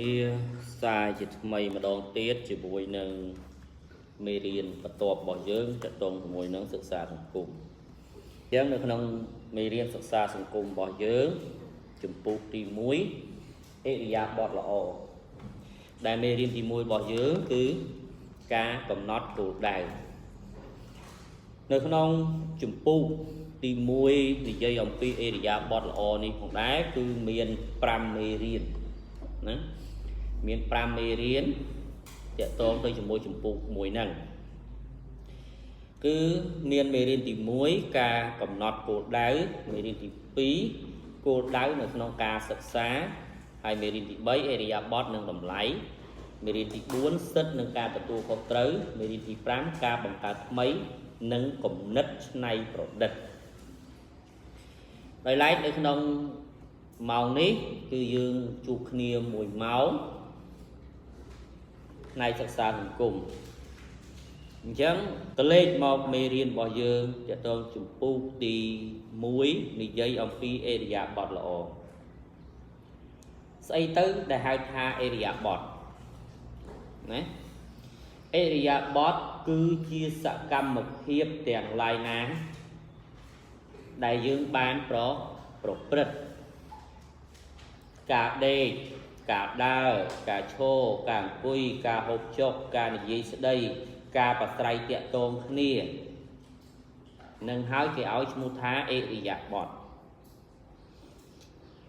ជាសារជាថ្មីម្ដងទៀតជាមួយនឹងមេរៀនបន្ទាប់របស់យើងតកតងជាមួយនឹងសិក្សាសង្គមអញ្ចឹងនៅក្នុងមេរៀនសិក្សាសង្គមរបស់យើងជំពូកទី1ឥរិយាបថល្អដែលមេរៀនទី1របស់យើងគឺការកំណត់គោលដៅនៅក្នុងជំពូកទី1និយាយអំពីឥរិយាបថល្អនេះផងដែរគឺមាន5មេរៀនណាមាន5មេរៀនតាក់ទងទៅជាមួយជំពូកមួយហ្នឹងគឺមានមេរៀនទី1ការកំណត់គោលដៅមេរៀនទី2គោលដៅនៅក្នុងការសិក្សាហើយមេរៀនទី3ឥរិយាបថនិងតម្លៃមេរៀនទី4សិទ្ធិនិងការទទួលខុសត្រូវមេរៀនទី5ការបង្កើតថ្មីនិងគំនិតច្នៃប្រឌិតដោយឡែកនៅក្នុងម៉ោងនេះគឺយើងជួបគ្នា1ម៉ោងផ្នែកសិក្សាសង្គមអញ្ចឹងតលេខមកមេរៀនរបស់យើងតកតងជំពូកទី1និយាយអំពីឥរិយាបថល្អស្អីទៅដែលហៅថាឥរិយាបថណាឥរិយាបថគឺជាសកម្មភាពទាំងឡាយណាដែលយើងបានប្រព្រឹត្តការដេកការដើរការឈរការអង្គុយការហូបចុកការនិយាយស្ដីការប្រស្រ័យទាក់ទងគ្នានឹងហើយគេឲ្យឈ្មោះថាឥរិយាបថ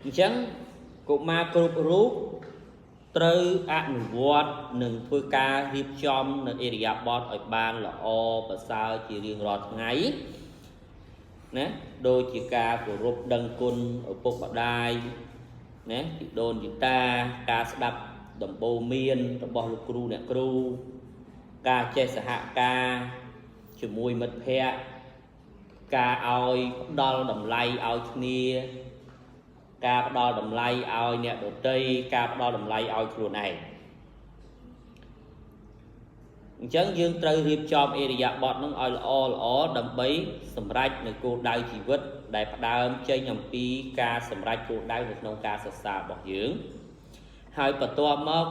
អញ្ចឹងកុមារគ្រប់រូបត្រូវអនុវត្តនិងធ្វើការរៀបចំនៅឥរិយាបថឲ្យបានល្អប្រសើរជារៀងរាល់ថ្ងៃណាដូចជាការគោរពដឹងគុណឪពុកម្ដាយណាជីដូនជីតាការស្ដាប់ដំបូន្មានរបស់លោកគ្រូអ្នកគ្រូការចេះសហការជាមួយមិត្តភ័ក្តិការឲ្យផ្ដល់តម្លៃឲ្យគ្នាការផ្ដល់តម្លៃឲ្យអ្នកដទៃការផ្ដល់តម្លៃឲ្យខ្លួនឯងអញ្ចឹងយើងត្រូវរៀបចំឥរិយាបថនឹងឲ្យល្អល្អដើម្បីសម្រេចនៅគោលដៅជីវិតដែលផ្ដើមចេញអំពីការសម្រេចគោលដៅនៅក្នុងការសិក្សារបស់យើងហើយបន្ទាប់មក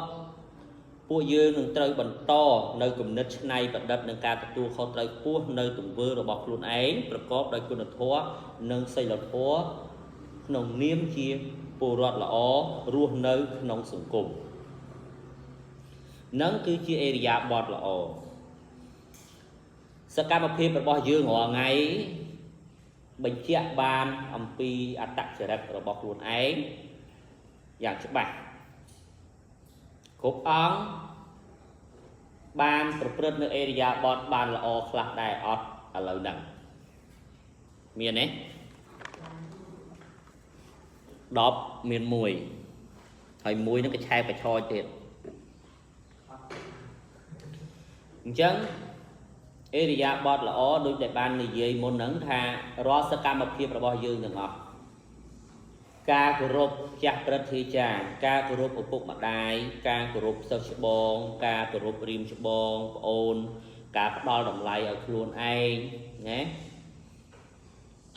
ពួកយើងនឹងត្រូវបន្តនៅគំនិតច្នៃប្រឌិតនិងការទទួលខុសត្រូវខ្ពស់នៅទង្វើរបស់ខ្លួនឯងប្រកបដោយគុណធម៌និងសីលធម៌ក្នុងនាមជាពលរដ្ឋល្អរស់នៅក្នុងសង្គមនឹងគឺជាឥរិយាបថល្អសកម្មភាពរបស់យើងរាល់ថ្ងៃបញ្ជាក់បានអំពីអត្តចរិតរបស់ខ្លួនឯងយ៉ាងច្បាស់គ្រប់អង្គបានប្រព្រឹត្តនៅឥរិយាបថបានល្អខ្លះដែរអត់ឥឡូវហ្នឹងមានទេ10មាន1ហើយមួយហ្នឹងក៏ឆែកបឆោចទៀតអញ្ចឹងឥរិយាបថល្អដូចដែលបាននិយាយមុនហ្នឹងថារាល់សកម្មភាពរបស់យើងទាំងអស់ការគោរពចាស់ព្រឹទ្ធាចារ្យការគោរពឪពុកម្ដាយការគោរពសិស្សច្បងការគោរពរៀមច្បងប្អូនការផ្ដល់តម្លៃឲ្យខ្លួនឯងណា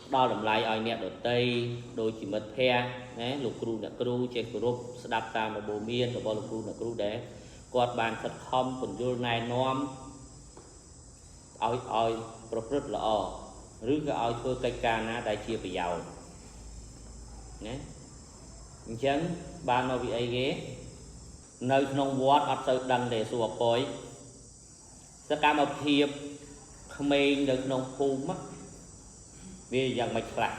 ផ្ដល់តម្លៃឲ្យអ្នកដទៃដូចជាមិត្តភ័ក្តិណាលោកគ្រូអ្នកគ្រូចេះគោរពស្ដាប់តាមដំបូន្មានរបស់លោកគ្រូអ្នកគ្រូដែលគាត់បានខិតខំពន្យល់ណែនាំឲ្យប្រព្រឹត្តល្អឬក៏ឲ្យធ្វើកិច្ចការណាដែលជាប្រយោជន៍ណាអញ្ចឹងបានមកពីអីគេនៅក្នុងវត្តអត់សូវដឹងទេសួរអពុយសកម្មភាពក្មេងនៅក្នុងភូមិវាយ៉ាងម៉េចខ្លះ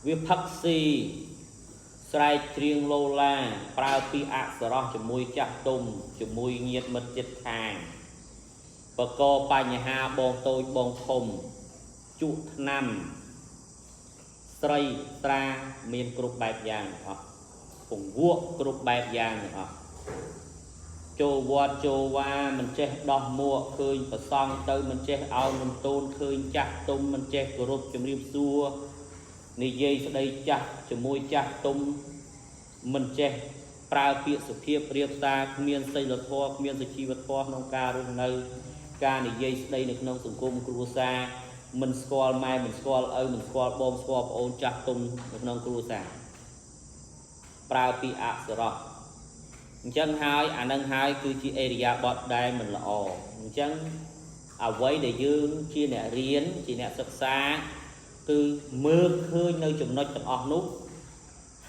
វាផឹកស៊ីស្រែកច្រៀងលោឡាប្រើពីអក្សរោះជាមួយចាស់ទុំជាមួយញាតិមិត្តជិតខាងបកបញ្ហាបងតូចបងធំជក់ថ្នាំស្រីស្រាមានគ្រប់បែបយ៉ាងទាំងអស់ពង្វក់គ្រប់បែបយ៉ាងទាំងអស់ចូលវត្តចូលវាមិនចេះដោះមួកឃើញប្រសង់ទៅមិនចេះអោនលំទោនឃើញចាស់ទុំមិនចេះគោរពជំរាបសួរនិយាយស្ដីចាស់ជាមួយចាស់ទុំមិនចេះប្រើពាក្យសុភាពរៀបសារគ្មានសីលធម៌គ្មានសុជីវធម៌ក្នុងការរស់នៅការនិយាយស្ដីនៅក្នុងសង្គមគ្រួសារ មិនស្គាល់ម៉ែមិនស្គាល់ឪមិនស្គាល់បងស្គាល់ប្អូនចាស់ទុំនៅក្នុងគ្រួសារប្រើពីអសរោះអញ្ចឹងហើយអានឹងហើយគឺជាអេរិយាបថដែលមិនល្អអញ្ចឹងអ្វីដែលយើងជាអ្នករៀនជាអ្នកសិក្សាគឺមើលឃើញនៅចំណុចទាំងអស់នោះ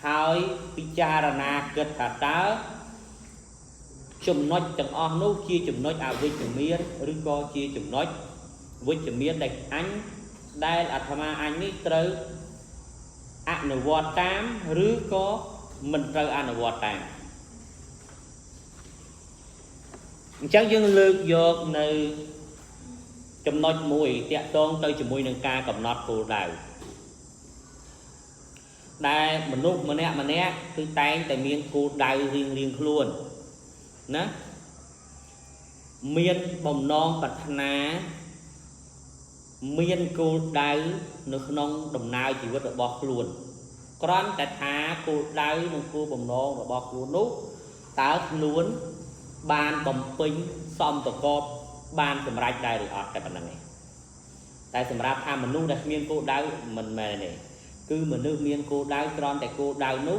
ហើយពិចារណាគិតថាតើចំណុចទាំងអស់នោះជាចំណុចអវិជ្ជមានឬក៏ជាចំណុចវិជ្ជមានដែលអញដែលអាត្មាអញនេះត្រូវអនុវត្តតាមឬក៏មិនត្រូវអនុវត្តតាមអញ្ចឹងយើងលើកយកនៅចំណុចមួយតាក់ទងទៅជាមួយនឹងការកំណត់គោលដៅដែលមនុស្សម្នាក់ម្នាក់គឺតែងតែមានគោលដៅរៀងរៀងខ្លួនណាមានបំណងប្រាថ្នាមានគោលដៅនៅក្នុងដំណើរជីវិតរបស់ខ្លួនគ្រាន់តែថាគោលដៅនិងគោលបំណងរបស់ខ្លួននោះតើខ្លួនបានបំពេញសមប្រកបបានសម្រេចដែរឬអត់តែប៉ុណ្្នឹងឯងតែសម្រាប់ថាមនុស្សដែលគ្មានគោលដៅមិនមែនទេគឺមនុស្សមានគោលដៅគ្រាន់តែគោលដៅនោះ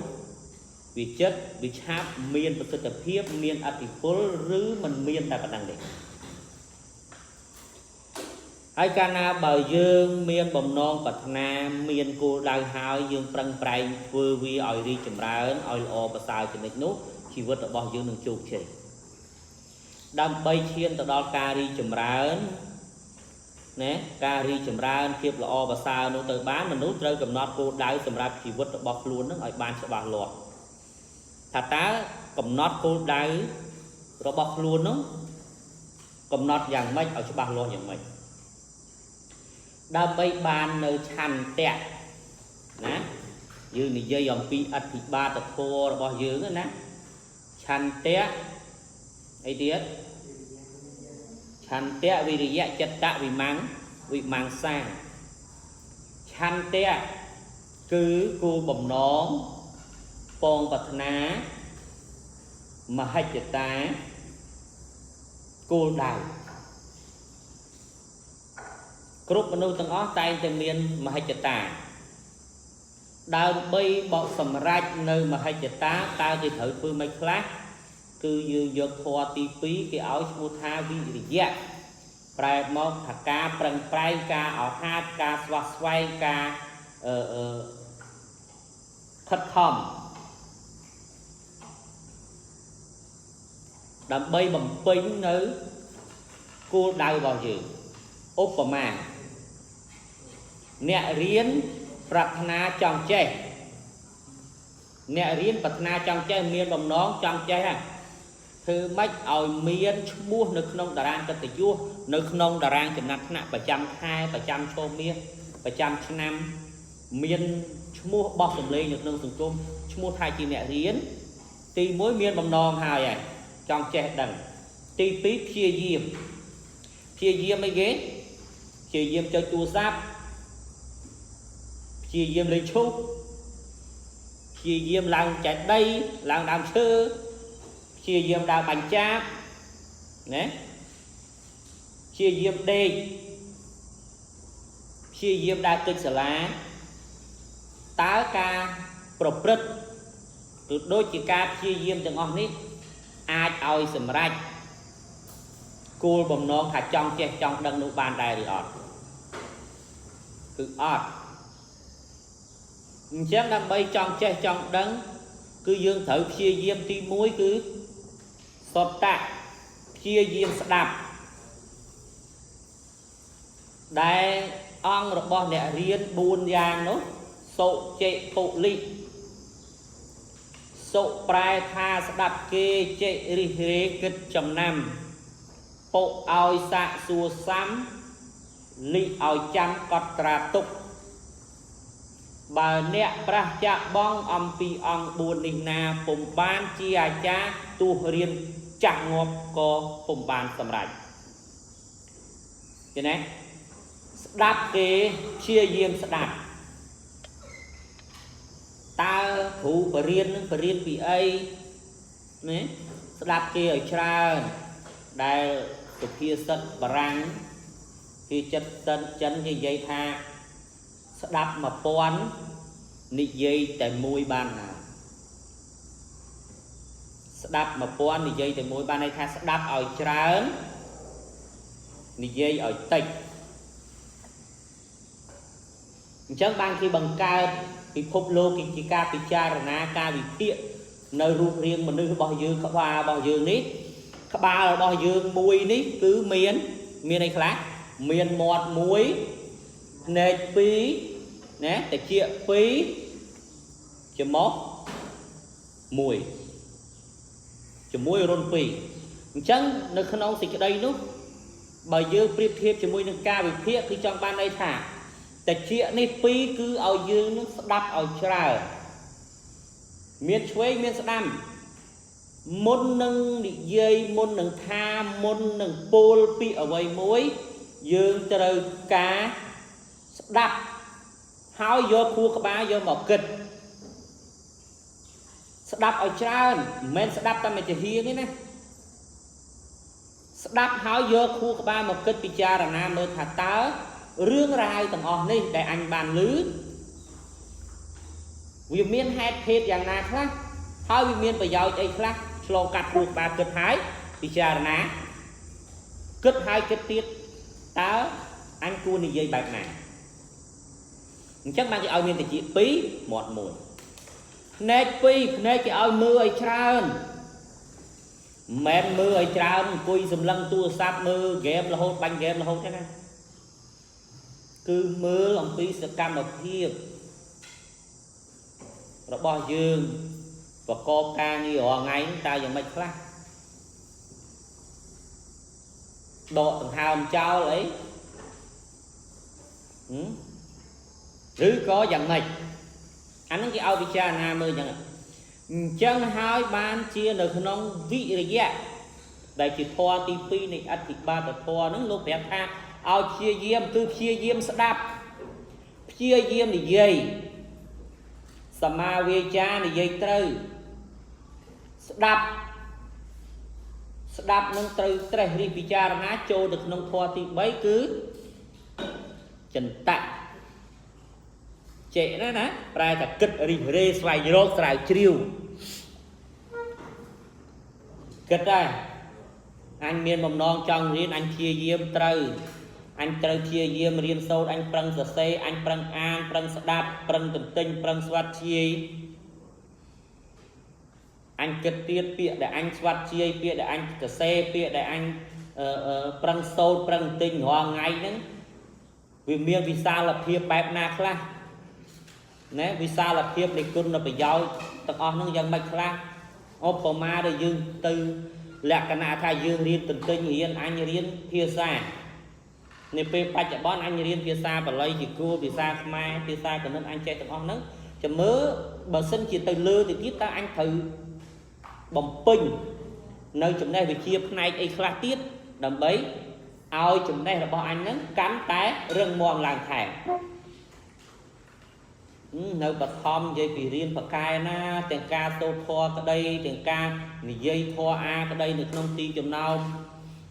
វាចិត្តវាឆាប់មានប្រសិទ្ធភាពមានអធិពលឬមិនមានតែប៉ុណ្្នឹងទេហើយកាលណាបើយើងមានបំណងប្រាថ្នាមានគោលដៅហើយយើងប្រឹងប្រែងធ្វើវាឲ្យរីកចម្រើនឲ្យល្អប្រសើរជានិច្ចនោះជីវិតរបស់យើងនឹងជោគជ័យដើម្បីឈានទៅដល់ការរីកចម្រើនណាការរីកចម្រើនភាពល្អប្រសើរនោះទៅបានមនុស្សត្រូវកំណត់គោលដៅសម្រាប់ជីវិតរបស់ខ្លួននឹងឲ្យបានច្បាស់លាស់ថាតើកំណត់គោលដៅរបស់ខ្លួននោះកំណត់យ៉ាងម៉េចឲ្យច្បាស់លាស់យ៉ាងម៉េចដើម្បីបាននៅឆន្ទៈណាយើងនិយាយអំពីអធិបាតធម៌របស់យើងណាឆន្ទៈអីទៀតឆន្ទៈវិរិយៈចិត្តវិមង្សវិមង្សាឆន្ទៈគឺគោលបំណងពងប្រាថ្នាមហិច្ឆតាគោលដៅគ្រប់មនុស្សទាំងអស់តែងតែមានមហិច្ឆតាដើម្បីបកសម្រេចនៅមហិច្ឆតាតើគេត្រូវធ្វើម៉េចខ្លះគឺយើងយកធម៌ទី2គេឲ្យឈ្មោះថាវិរិយៈប្រែមកថាការប្រឹងប្រែងការអហាតការស្វះស្វែងការអឺខិតខំដើម្បីបំពេញនៅគោលដៅរបស់យើងឧបមាអ្នករៀនប្រាថ្នាចង់ចេះអ្នករៀនប្រាថ្នាចង់ចេះមានបំណងចង់ចេះហ្នឹងធ្វើម៉េចឲ្យមានឈ្មោះនៅក្នុងតារាងកិត្តិយសនៅក្នុងតារាងចំណាត់ថ្នាក់ប្រចាំខែប្រចាំឆមាសប្រចាំឆ្នាំមានឈ្មោះបោះសម្លេងនៅក្នុងសង្គមឈ្មោះថាជាអ្នករៀនទី1មានបំណងហើយហើយចង់ចេះដឹងទី2ព្យាយាមព្យាយាមអីគេព្យាយាមចុចទូរស័ព្ទព្យាយាមលេងឈូកព្យាយាមឡើងចេតិយឡើងដើមឈើព្យាយាមដើរបាញ់ចាបណាព្យាយាមដេកព្យាយាមដើរកិច្ចសាលាតើការប្រព្រឹត្តគឺដូចជាការព្យាយាមទាំងអស់នេះអាចឲ្យសម្រេចគោលបំណងថាចង់ចេះចង់ដឹងនោះបានដែរឬអត់គឺអត់អញ្ចឹងដើម្បីចង់ចេះចង់ដឹងគឺយើងត្រូវព្យាយាមទី1គឺសតៈព្យាយាមស្ដាប់ដែលអង្គរបស់អ្នករៀន4យ៉ាងនោះសុចេពុលិសុប្រែថាស្ដាប់គេចេរិះរេគិតចំណាំពុឲ្យសាកសួរសាំលិឲ្យចាំកត់ត្រាទុកបើអ្នកប្រះចាក់បងអំពីអង្គ4នេះណាពុំបានជាអាចារ្យទោះរៀនចាស់ងាប់ក៏ពុំបានសម្រេចឃើញទេស្ដាប់គេព្យាយាមស្ដាប់តើគ្រូបរៀននឹងបរៀនពីអីណាស្ដាប់គេឲ្យច្រើនដែលសុភាសិតបារាំង គេចិត្តសិនចិនគេនិយាយថាស្ដាប់1000និយាយតែមួយបានហើយស្ដាប់1000និយាយតែមួយបានន័យថាស្ដាប់ឲ្យច្រើននិយាយឲ្យតិចអញ្ចឹងបានគេបង្កើតពិភពលោកគេជាការពិចារណាការវិភាគនៅរូបរាងមនុស្សរបស់យើងក្បាលរបស់យើងនេះក្បាលរបស់យើងមួយនេះគឺមានមានអីខ្លះមានមាត់មួយភ្នែកពីរណាតិចពីរច្រមុះមួយជាមួយរុនពីរអញ្ចឹងនៅក្នុងសេចក្តីនោះបើយើងប្រៀបធៀបជាមួយនឹងការវិភាគគឺចង់បានន័យថាតិចនេះពីរគឺឲ្យយើងនឹងស្ដាប់ឲ្យច្រើនមានឆ្វេងមានស្ដាំមុននឹងនិយាយមុននឹងថាមុននឹងពោលពាក្យអ្វីមួយយើងត្រូវការស្ដាប់ហើយយកខួរក្បាលយកមកគិតស្ដាប់ឲ្យច្រើនមិនមែនស្ដាប់តែមួយចាហៀងទេណាស្ដាប់ហើយយកខួរក្បាលមកគិតពិចារណាមើលថាតើរឿងរ៉ាវទាំងអស់នេះដែលអញបានឮវាមានហេតុភេទយ៉ាងណាខ្លះហើយវាមានប្រយោជន៍អីខ្លះឆ្លងកាត់ខួរក្បាលគិតហើយពិចារណាគិតហើយគិតទៀតតើអញគួរនិយាយបែបណាអញ្ចឹងបានគេឲ្យមានតិច2មាត់1ភ្នែក2ភ្នែកគេឲ្យមើលឲ្យច្រើនមិនមែនមើលឲ្យច្រើនអង្គុយសម្លឹងទូរស័ព្ទមើលហ្គេមរហូតបាញ់ហ្គេមរហូតទេណាគឺមើលអំពីសកម្មភាពរបស់យើងប្រកបការងាររាល់ថ្ងៃតើយ៉ាងម៉េចខ្លះដកដង្ហើមចោលអីឬក៏យ៉ាងម៉េចអាហ្នឹងគេឲ្យពិចារណាមើលអញ្ចឹងអញ្ចឹងហើយបានជានៅក្នុងវិរិយៈដែលជាធម៌ទី2នៃអធិបាតធម៌ហ្នឹងលោកប្រាប់ថាឲ្យព្យាយាមគឺព្យាយាមស្ដាប់ព្យាយាមនិយាយសមាវាចានិយាយត្រូវស្ដាប់ស្ដាប់នឹងត្រូវត្រេះរិះពិចារណាចូលទៅក្នុងធម៌ទី3គឺចន្តៈចេណាណាប្រែថាគិតរិះរេស្វែងរកស្រាវជ្រាវគិតដែរអញមានបំណងចង់រៀនអញព្យាយាមត្រូវអញត្រូវព្យាយាមរៀនសូត្រអញប្រឹងសរសេរអញប្រឹងអានប្រឹងស្ដាប់ប្រឹងទន្ទិញប្រឹងស្វាត់ជាយអញគិតទៀតពាក្យដែលអញស្វាត់ជាយពាក្យដែលអញសរសេរពាក្យដែលអញប្រឹងសូត្រប្រឹងទិញរាល់ថ្ងៃហ្នឹងវាមានវិសាលភាពបែបណាខ្លះណាវិសាលភាពនៃគុណប្រយោជន៍ទាំងអស់ហ្នឹងយ៉ាងម៉េចខ្លះឧបមាដែលយើងទៅលក្ខណៈថាយើងរៀនទន្ទិញរៀនអញរៀនភាសានៅពេលបច្ចុប្បន្នអញរៀនភាសាបាលីជាគ្រូភាសាខ្មែរភាសាកណិតអញចេះទាំងអស់ហ្នឹងចាំមើលបើសិនជាទៅលើទៅទៀតតើអញត្រូវបំពេញនៅចំណេះវិជ្ជាផ្នែកអីខ្លះទៀតដើម្បីឲ្យចំណេះរបស់អញហ្នឹងកាន់តែរឹងមាំឡើងថែមនៅបឋមនិយាយពីរៀនបកែណាទាំងការសូត្រធម៌ក្តីទាំងការនិយាយធម៌អាក្តីនៅក្នុងទីចំណោម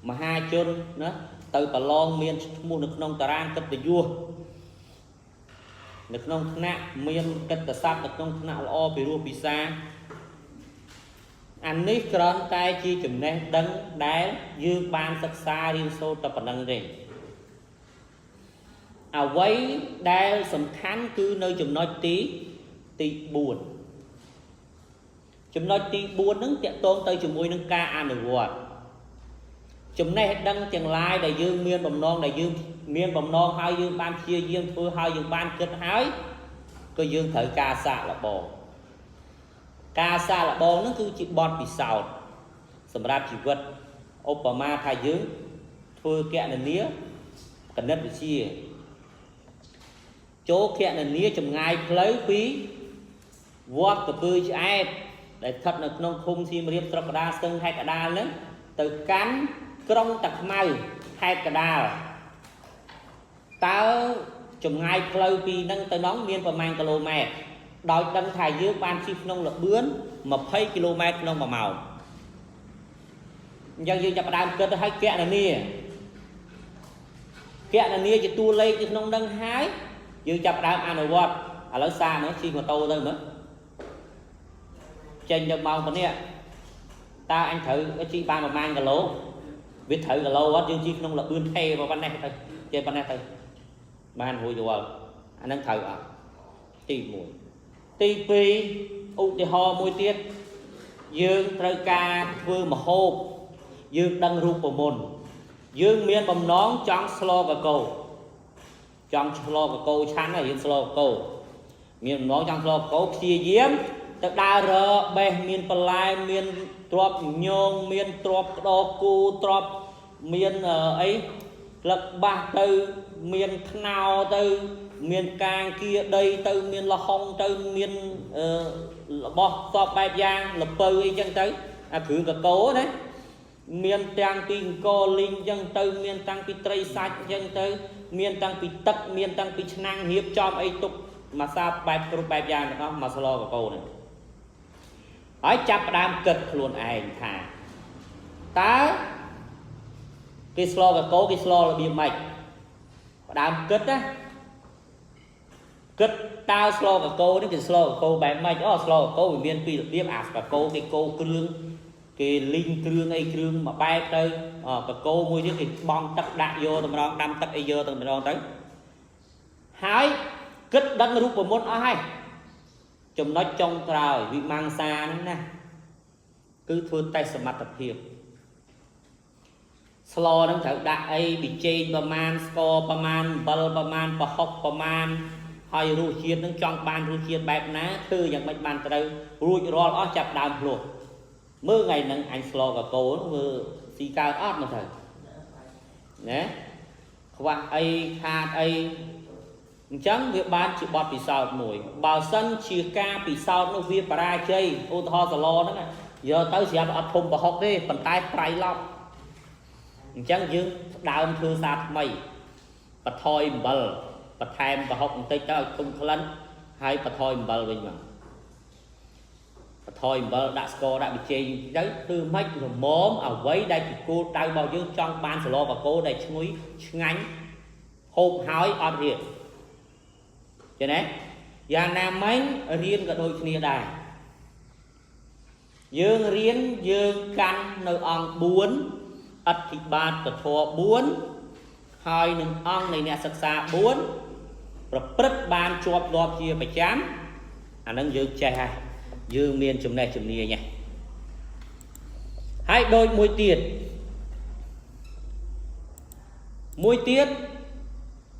មហាជនណាទៅប្រឡងមានឈ្មោះនៅក្នុងតារាងកិត្តិយសនៅក្នុងថ្នាក់មានកិត្តិស័ព្ទនៅក្នុងថ្នាក់ល្អពីរោះពិសាអានេះគ្រាន់តែជាចំណេះដឹងដែលយើងបានសិក្សារៀនសូត្រតែប៉ុណ្្នឹងទេអ្វីដែលសំខាន់គឺនៅចំណុចទី4ចំណុចទី4ហ្នឹងតកតងទៅជាមួយនឹងការអនុវត្តចំណេះដឹងទាំងឡាយដែលយើងមានបំណងដែលយើងមានបំណងហើយយើងបានព្យាយាមធ្វើហើយយើងបានគិតហើយក៏យើងត្រូវការសាកល្បងការសាកល្បងហ្នឹងគឺជាបទពិសោធន៍សម្រាប់ជីវិតឧបមាថាយើងធ្វើគណនាគណិតវិទ្យាចូលគណនាចម្ងាយផ្លូវពីវត្តកពើឆ្អែតដែលស្ថិតនៅក្នុងឃុំសៀមរាបស្រុកកដាលស្ទឹងខេត្តកដាលហ្នឹងទៅកាន់ក្រុងតាខ្មៅខេត្តកដាលតើចម្ងាយផ្លូវពីហ្នឹងទៅនោះមានប្រមាណគីឡូម៉ែត្រដោយដឹងថាយើងបានជិះក្នុងល្បឿន20គីឡូម៉ែត្រក្នុង1ម៉ោងអញ្ចឹងយើងចាប់ផ្ដើមគិតទៅឲ្យគណនា គណនាជាតួលេខនៅក្នុងនឹងហើយយើងចាប់ផ្ដើមអនុវត្តឥឡូវសាកមើលជិះម៉ូតូទៅមើលចេញទៅម៉ោងប៉ុណ្នេះតើអញត្រូវជិះបានប្រហែលគីឡូវាត្រូវគីឡូអត់យើងជិះក្នុងល្បឿនថេប៉ុណ្ណេះទៅចេះប៉ុណ្ណេះទៅបានរួចរាល់អាហ្នឹងត្រូវអត់ទី1ទី2ឧទាហរណ៍មួយទៀតយើងត្រូវការធ្វើម្ហូបយើងដឹងរូបមន្តយើងមានបំណងចង់ស្លកកូរចង់ស្លកកូរឆាន់ហើយយើងស្លកកូរមានបំណងចង់ស្លកកូរព្យាយាមទៅដើររកបេះមានបន្លែមានទ្របញងមានទ្របក្តោគូទ្របមានអីផ្លឹកបាសទៅមានខ្នោទៅមានកាងគៀដីទៅមានលហុងទៅមានរបស់សពបែបយ៉ាងលពៅអីចឹងទៅអាគ្រឿងកកោណាមានទាំងពីអង្គលីងចឹងទៅមានតាំងពីត្រីសាច់ចឹងទៅមានតាំងពីទឹកមានតាំងពីឆ្នាំងរៀបចំអីទុកមួយសាបែបគ្រប់បែបយ៉ាងទាំងអស់មកស្លកកោនេះហើយចាប់ផ្ដើមគិតខ្លួនឯងថាតើគេស្លកកោគេស្លរបៀបម៉េចផ្ដើមគិតណាគិតតើស្លកកោនេះគេស្លកកោបែបម៉េចអូស្លកកោវាមានពីររបៀបអាកកោគេកោគ្រឿងគេលីងគ្រឿងអីគ្រឿងមួយបែបទៅកកោមួយទៀតគេបង់ទឹកដាក់យកតម្រងដាំទឹកអីយកទៅម្ដងទៅហើយគិតដឹងរូបមន្តអស់ហើយចំណុចចុងក្រោយវិមង្សាហ្នឹងណាគឺធ្វើតេស្តសមត្ថភាពស្លហ្នឹងត្រូវដាក់អីប៊ីចេងប្រមាណស្ករប្រមាណអំបិលប្រមាណប្រហុកប្រមាណហើយរសជាតិហ្នឹងចង់បានរសជាតិបែបណាធ្វើយ៉ាងម៉េចបានត្រូវរួចរាល់អស់ចាប់ដើមភ្លោះមើលថ្ងៃហ្នឹងអញស្លកកូនមើលស៊ីកើតអត់មើលទៅណាខ្វះអីខាតអីអញ្ចឹងវាបានជាបទពិសោធន៍មួយបើសិនជាការពិសោធន៍នោះវាបរាជ័យឧទាហរណ៍សឡហ្នឹងយកទៅស្រាប់អត់ធំប្រហុកទេប៉ុន្តែប្រៃឡប់អញ្ចឹងយើងដើមធ្វើសារថ្មីបន្ថយអំបិលបន្ថែមប្រហុកបន្តិចទៅឲ្យធំក្លិនហើយបន្ថយអំបិលវិញមកបន្ថយអំបិលដាក់ស្ករដាក់ប៊ីចេងទៅធ្វើម៉េចល្មមអ្វីដែលជាគោលដៅរបស់យើងចង់បានសឡកកោដែលឈ្ងុយឆ្ងាញ់ហូបហើយអត់រៀបចឹងណាយ៉ាងណាមិញរៀនក៏ដូចគ្នាដែរយើងរៀនយើងកាន់នៅអង្គ4អធិបាតធម៌4ហើយនឹងអង្គនៃអ្នកសិក្សា4ប្រព្រឹត្តបានជាប់លាប់ជាប្រចាំអានឹងយើងចេះហើយយើងមានចំណេះជំនាញហើយហើយដូចមួយទៀតមួយទៀត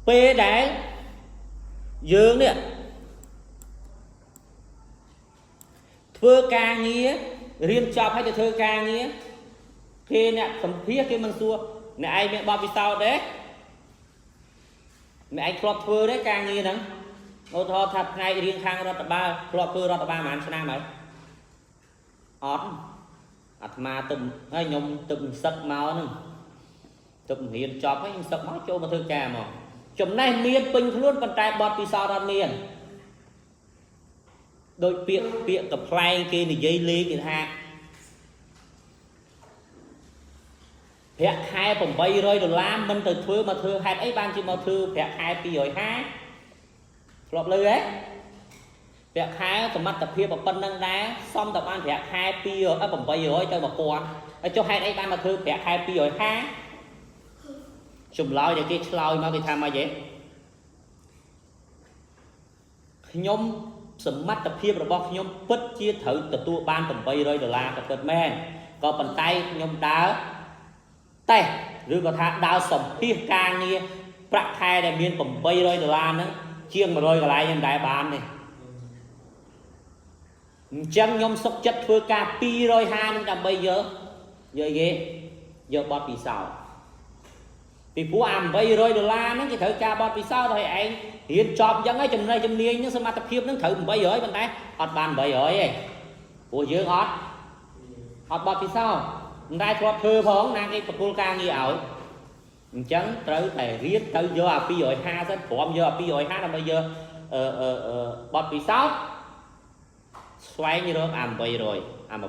ពេលដែលយើងនេះធ្វើការងាររៀនចប់ហើយទៅធ្វើការងារគេអ្នកសម្ភាសគេមិនសួរអ្នកឯងមានបទពិសោធន៍ទេអ្នកឯងធ្លាប់ធ្វើទេការងារហ្នឹងឧទាហរណ៍ថាផ្នែករៀនខាងរដ្ឋបាលធ្លាប់ធ្វើរដ្ឋបាលប្រហែលឆ្នាំហើយអត់អាត្មាទៅហើយខ្ញុំទៅសឹកមកហ្នឹងទៅរៀនចប់ហើយខ្ញុំសឹកមកចូលមកធ្វើការមកចំណេះមានពេញខ្លួនប៉ុន្តែបទពិសោធន៍អត់មានដោយពាក្យពាក្យកំ pl ែងគេនិយាយលេងគេថាប្រាក់ខែ800ដុល្លារមិនទៅធ្វើមកធ្វើហេតុអីបានជាមកធ្វើប្រាក់ខែ250ធ្លាប់លឺហ៎ប្រាក់ខែសមត្ថភាពប៉ុណ្្នឹងដែរសំតែបានប្រាក់ខែ2 800ទៅ1000ហើយចុះហេតុអីបានមកធ្វើប្រាក់ខែ250ចម្លើយដែលគេឆ្លើយមកគេថាម៉េចហ៎ខ្ញុំសមត្ថភាពរបស់ខ្ញុំពិតជាត្រូវទទួលបាន800ដុល្លារក៏ពិតមែនក៏ប៉ុន្តែខ្ញុំដើរតេស្តឬក៏ថាដើរសម្ភាសការងារប្រាក់ខែដែលមាន800ដុល្លារហ្នឹងជាង100កន្លែងខ្ញុំដែរបានទេអញ្ចឹងខ្ញុំសុខចិត្តធ្វើការ250នឹងដើម្បីយកយកគេយកបទពិសោធន៍ពីព្រោះអា800ដុល្លារហ្នឹងគេត្រូវការបទពិសោធន៍ឲ្យឯងរៀនចប់អញ្ចឹងហើយចំណេះជំនាញហ្នឹងសមត្ថភាពហ្នឹងត្រូវ800ប៉ុន្តែអត់បាន800ទេព្រោះយើងអត់អត់បទពិសោធន៍មិនដែលធ្លាប់ធ្វើផងណាគេប្រគល់ការងារឲ្យអញ្ចឹងត្រូវតែរៀនទៅយកអា250សិនព្រមយកអា250ដើម្បីយកអឺអឺបទពិសោធន៍ស្វែងរកអា800អា1000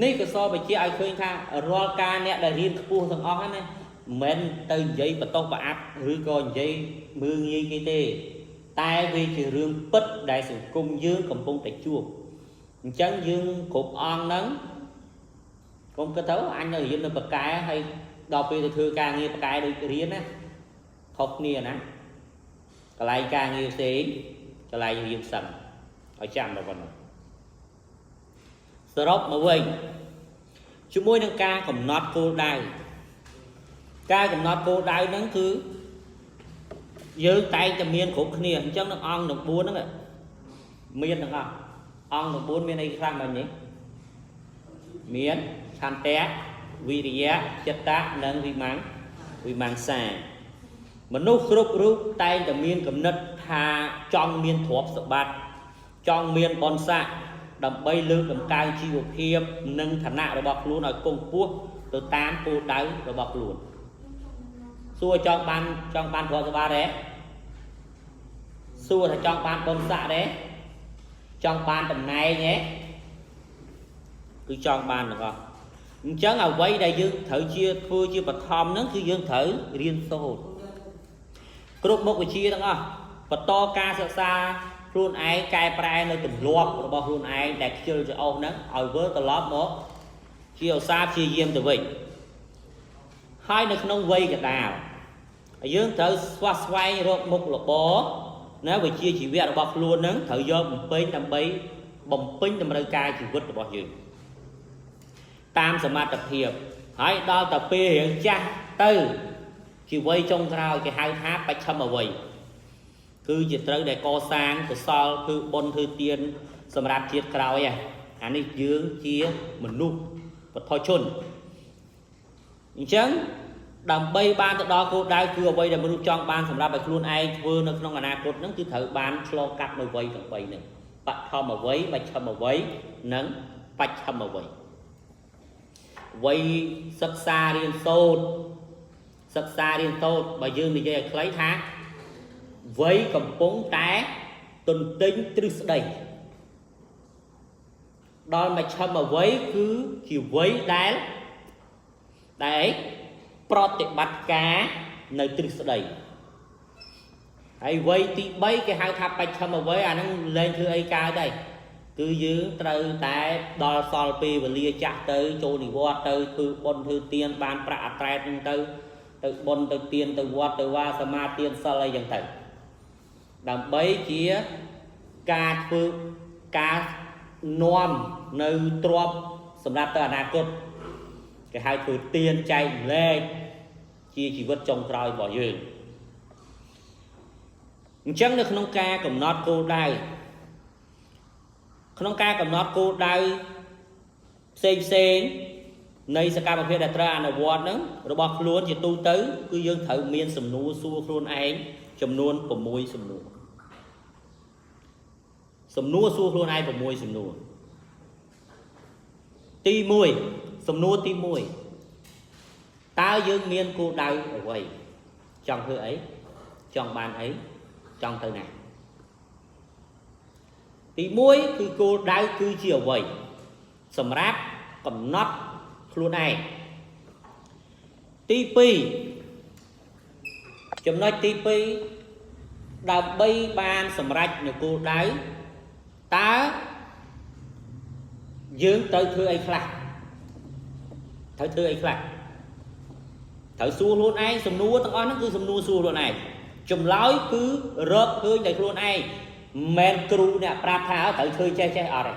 នេះក៏សបញ្ជាឲ្យឃើញថារាល់ការអ្នកដែលរៀនខ្ពស់ទាំងអស់ហ្នឹងណា មិនទៅនិយាយបន្ទោសប្រអាប់ឬក៏និយាយមើលងាយគេទេ តែវាជារឿងពិតដែលសង្គមយើងកំពុងតែជួបអញ្ចឹងយើងគ្រប់អង្គហ្នឹងកុំគិតទៅអញនៅរៀននៅបកែហើយដល់ពេលទៅធ្វើការងារបកែដូចរៀនណាខុសគ្នាណាកន្លែងការងារផ្សេងកន្លែងរៀនសឹងឲ្យចាំដល់ប៉ុណ្ណឹងសរុបមកវិញជាមួយនឹងការកំណត់គោលដៅការកំណត់គោលដៅហ្នឹងគឺយើងតែងតែមានគ្រប់គ្នាអញ្ចឹងនឹងអង្គទាំង4ហ្នឹងមានទាំងអស់អង្គទាំង4មានអីខ្លះមិញនេះមានឆន្ទៈវិរិយៈចិត្តៈនិងវិមង្សាមនុស្សគ្រប់រូបតែងតែមានគំនិតថាចង់មានទ្រព្យសម្បត្តិចង់មានបុណ្យស័ក្តិដើម្បីលើកតម្កើងជីវភាពនិងឋានៈរបស់ខ្លួនឲ្យគង់ខ្ពស់ទៅតាមគោលដៅរបស់ខ្លួនសួរចង់បានចង់បានទ្រព្យសម្បត្តិទេសួរថាចង់បានបុណ្យស័ក្តិទេចង់បានតំណែងទេគឺចង់បានទាំងអស់អញ្ចឹងអ្វីដែលយើងត្រូវជាធ្វើជាបឋមហ្នឹងគឺយើងត្រូវរៀនសូត្រគ្រប់មុខវិជ្ជាទាំងអស់បន្តការសិក្សាខ្លួនឯងកែប្រែនៅទម្លាប់របស់ខ្លួនឯងដែលខ្ជិលច្អោសហ្នឹងឲ្យវិលត្រឡប់មកជាឧស្សាហ៍ព្យាយាមទៅវិញហើយនៅក្នុងវ័យកណ្ដាលយើងត្រូវស្វះស្វែងរកមុខរបរណាវិជ្ជាជីវៈរបស់ខ្លួនហ្នឹងត្រូវយកបំពេញដើម្បីបំពេញតម្រូវការជីវិតរបស់យើងតាមសមត្ថភាពហើយដល់តែពេលរៀងចាស់ទៅជាវ័យចុងក្រោយគេហៅថាបច្ឆិមវ័យគឺជាត្រូវដែលកសាងកុសលធ្វើបុណ្យធ្វើទានសម្រាប់ជាតិក្រោយអានេះយើងជាមនុស្សបុថុជនអញ្ចឹងដើម្បីបានទៅដល់គោលដៅគឺអ្វីដែលមនុស្សចង់បានសម្រាប់ឲ្យខ្លួនឯងធ្វើនៅក្នុងអនាគតហ្នឹងគឺត្រូវបានឆ្លងកាត់នៅវ័យទាំង3ហ្នឹងបឋមវ័យមជ្ឈិមវ័យនិងបច្ឆិមវ័យវ័យសិក្សារៀនសូត្រសិក្សារៀនសូត្របើយើងនិយាយឲ្យខ្លីថាវ័យកំពុងតែទន្ទិញទ្រឹស្ដីដល់មជ្ឈិមវ័យគឺជាវ័យដែលអីប្រតិបត្តិការនៅទ្រឹស្ដីហើយវ័យទី3គេហៅថាបច្ឆិមវ័យអាហ្នឹងលែងធ្វើអីកើតដែរគឺយើងត្រូវតែដល់សល់ពេលវេលាចាស់ទៅចូលនិវត្តន៍ទៅធ្វើបុណ្យធ្វើទានបានប្រាក់អត្រែតហ្នឹងទៅទៅបុណ្យទៅទានទៅវត្តទៅវាសមាទានសិលអីចឹងទៅដើម្បីជាការធ្វើការនាំនៅទ្រព្យសម្រាប់ទៅអនាគតគេហៅធ្វើទានចែករំលែកជាជីវិតចុងក្រោយរបស់យើងអញ្ចឹងនៅក្នុងការកំណត់គោលដៅក្នុងការកំណត់គោលដៅផ្សេងផ្សេងនៃសកម្មភាពដែលត្រូវអនុវត្តហ្នឹងរបស់ខ្លួនជាទូទៅគឺយើងត្រូវមានសំណួរសួរខ្លួនឯងចំនួន6សំណួរសំណួរសួរខ្លួនឯង6សំណួរទី1សំណួរទី1តើយើងមានគោលដៅអ្វីចង់ធ្វើអីចង់បានអីចង់ទៅណាទី1គឺគោលដៅគឺជាអ្វីសម្រាប់កំណត់ខ្លួនឯងទី2ចំណុចទី2ដើម្បីបានសម្រេចនៅគោលដៅតើយើងត្រូវធ្វើអីខ្លះត្រូវធ្វើអីខ្លះត្រូវសួរខ្លួនឯងសំណួរទាំងអស់ហ្នឹងគឺសំណួរសួរខ្លួនឯងចម្លើយគឺរកឃើញដោយខ្លួនឯងមិនមែនគ្រូអ្នកប្រាប់ថាត្រូវធ្វើចេះចេះអត់ទេ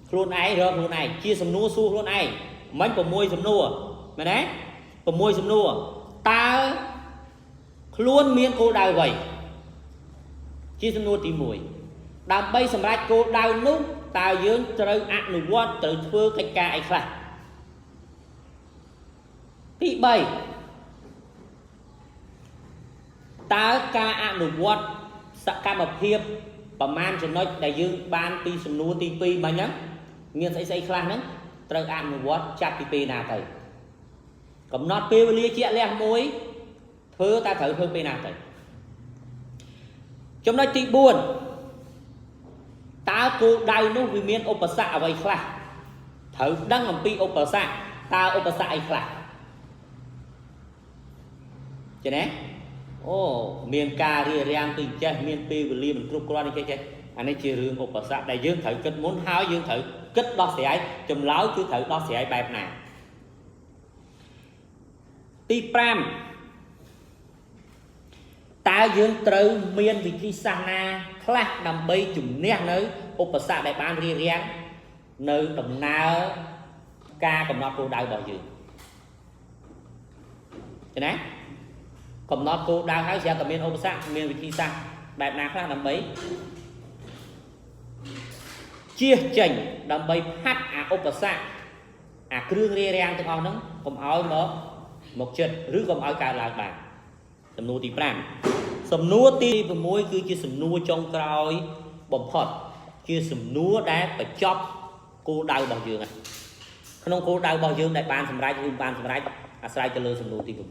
ខ្លួនឯងរកខ្លួនឯងជាសំណួរសួរខ្លួនឯងមិន6សំណួរមែនទេ6សំណួរតើខ្លួនមានគោលដៅអ្វីជាសំណួរទី1ដើម្បីសម្រេចគោលដៅនោះតើយើងត្រូវអនុវត្តត្រូវធ្វើកិច្ចការអីខ្លះទី3តើការអនុវត្តសកម្មភាពប្រមាណចំណុចដែលយើងបានពីសំណួរទី2មិញហ្នឹងមានស្អីស្អីខ្លះហ្នឹងត្រូវអនុវត្តចាប់ពីពេលណាទៅកំណត់ពេលវេលាជាក់លាក់មួយធ្វើតើត្រូវធ្វើពេលណាទៅចំណុចទី4តើគោលដៅនោះវាមានឧបសគ្គអ្វីខ្លះត្រូវដឹងអំពីឧបសគ្គតើឧបសគ្គអីខ្លះ ចេះណាអូមានការរៀបរៀងពីចេះមានពេលវេលាមិនគ្រប់គ្រាន់នេះចេះចេះអានេះជារឿងឧបសគ្គដែលយើងត្រូវគិតមុនហើយយើងត្រូវគិតដោះស្រាយចម្លើយគឺត្រូវដោះស្រាយបែបណាទី5តើយើងត្រូវមានវិធីសាស្ត្រណាខ្លះដើម្បីជំនះនៅឧបសគ្គដែលបានរារាំងនៅដំណើរការកំណត់គោលដៅរបស់យើងឃើញណាកំណត់គោលដៅហើយស្រាប់តែមានឧបសគ្គមានវិធីសាស្ត្របែបណាខ្លះដើម្បីជៀសចេញដើម្បីផាត់អាឧបសគ្គអាគ្រឿងរារាំងទាំងអស់ហ្នឹងកុំឲ្យមកមកចិត្តឬកុំឲ្យកើតឡើងបានសំណួរទី5សំណួរទី6គឺជាសំណួរចុងក្រោយបំផុតជាសំណួរដែលបញ្ចប់គោលដៅរបស់យើងក្នុងគោលដៅរបស់យើងដែលបានសម្រេចឬមិនបានសម្រេចអាស្រ័យទៅលើសំណួរទី6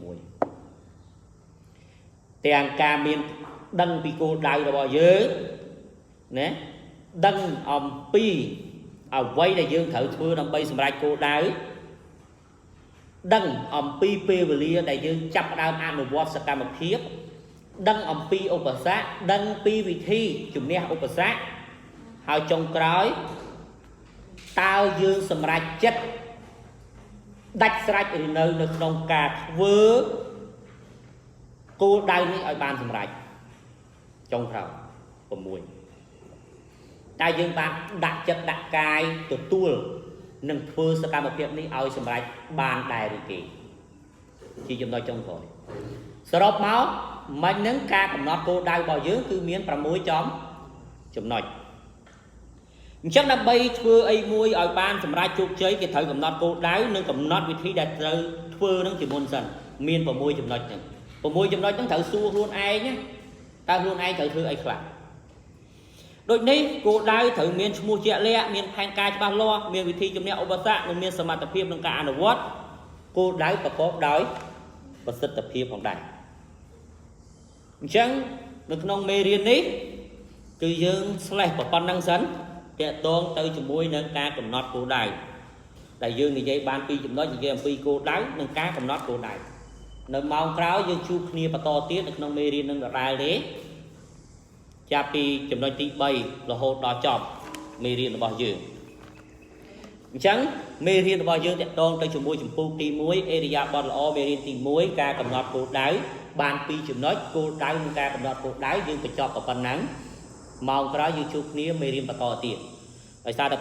ទាំងការមានដឹងពីគោលដៅរបស់យើងណាដឹងអំពីអ្វីដែលយើងត្រូវធ្វើដើម្បីសម្រេចគោលដៅដឹងអំពីពេលវេលាដែលយើងចាប់ផ្ដើមអនុវត្តសកម្មភាពដឹងអំពីឧបសគ្គដឹងពីវិធីជំនះឧបសគ្គហើយចុងក្រោយតើយើងសម្រេចចិត្តដាច់ស្រេចឬនៅនៅក្នុងការធ្វើគោលដៅនេះឲ្យបានសម្រេចចុងក្រោយ6តើយើងបានដាក់ចិត្តដាក់កាយទទួលនឹងធ្វើសកម្មភាពនេះឲ្យសម្រេចបានដែរឬទេជាចំណុចចុងក្រោយសរុបមកមិញនឹងការកំណត់គោលដៅរបស់យើងគឺមាន6ចំចំណុចអញ្ចឹងដើម្បីធ្វើអីមួយឲ្យបានសម្រេចជោគជ័យគេត្រូវកំណត់គោលដៅនិងកំណត់វិធីដែលត្រូវធ្វើនឹងជាមុនសិនមាន6ចំណុចហ្នឹង6ចំណុចហ្នឹងត្រូវសួរខ្លួនឯងណាតើខ្លួនឯងត្រូវធ្វើអីខ្លះដូចនេះគោលដៅត្រូវមានឈ្មោះជាក់លាក់មានផែនការច្បាស់លាស់មានវិធីជំនះឧបសគ្គនិងមានសមត្ថភាពក្នុងការអនុវត្តគោលដៅប្រកបដោយប្រសិទ្ធភាពផងដែរអញ្ចឹងនៅក្នុងមេរៀននេះគឺយើង slash ប៉ុណ្ណឹងសិនតាក់ទងទៅជាមួយនឹងការកំណត់គោលដៅដែលយើងនិយាយបានពីរចំណុចនិយាយអំពីគោលដៅនិងការកំណត់គោលដៅនៅម៉ោងក្រោយយើងជួបគ្នាបន្តទៀតនៅក្នុងមេរៀននឹងដដែលទេចាប់ពីចំណុចទី3រហូតដល់ចប់មេរៀនរបស់យើងអញ្ចឹងមេរៀនរបស់យើងតាក់ទងទៅជាមួយចម្ពោះទី1អេរិយាបថល្អមេរៀនទី1ការកំណត់គោលដៅបានពីរចំណុចគោលដៅនិងការកំណត់គោលដៅយើងបញ្ចប់ប៉ុណ្ណឹងម៉ោងក្រោយយើងជួបគ្នាមេរៀនបន្តទៀតដោយសារតែ